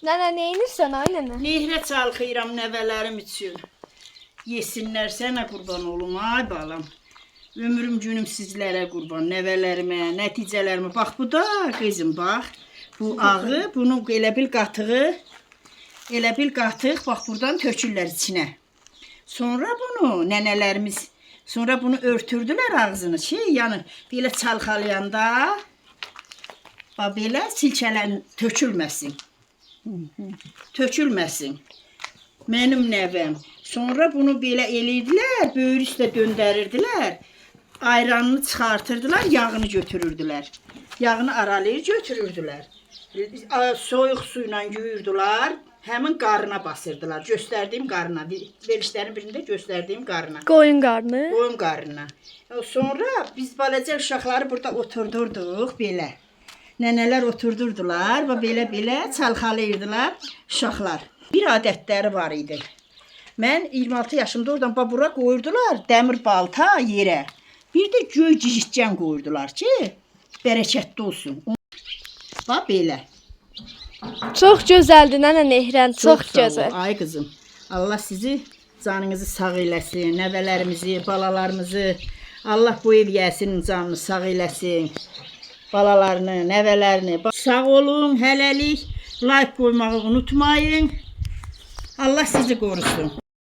Nənə neynirsən ay nənə? Nehrə çalxıyıram nəvələrim üçün. Yesinlər sənə qurban olum ay balam. Ömrüm günüm sizlərə qurban, nəvələrimə, nəticələrimə. Bax bu da qızım bax. Bu ağı, bunu elə bil qatığı, elə bil qatıq bax buradan tökürlər içinə. Sonra bunu nənələrimiz sonra bunu örtürdülər ağzını şey, yəni belə çalxalayanda bax belə silkələn tökülməsin. Tökülməsin. Mənim nəvəm. Sonra bunu belə eləyirdilər, böyür üstə döndərirdilər. Ayranını çıxartırdılar, yağını götürürdülər. Yağını aralayır götürürdülər. Soyuq suyla yuyurdular. Həmin qarına basırdılar. Göstərdiyim qarına, verilişlərin birində göstərdiyim qarına. Qoyun qarnı. Qoyun qarnına. Sonra biz balaca uşaqları burada oturdurduq belə. Nənələr oturdurdular və belə-belə çalxalayırdılar uşaqlar. Bir adətləri var idi. Mən 26 yaşımda oradan bax bura qoyurdular dəmir balta yerə. Bir də göy gicitcən qoyurdular ki, bərəkətli olsun. Bax belə. Çox gözəldir nənə nehrən, çox, sağ ol, gözəl. Ay qızım, Allah sizi canınızı sağ eləsin, nəvələrimizi, balalarımızı. Allah bu ev yəsinin canını sağ eləsin. Balalarını, nəvələrini. Sağ olun, hələlik. Like qoymağı unutmayın. Allah sizi qorusun.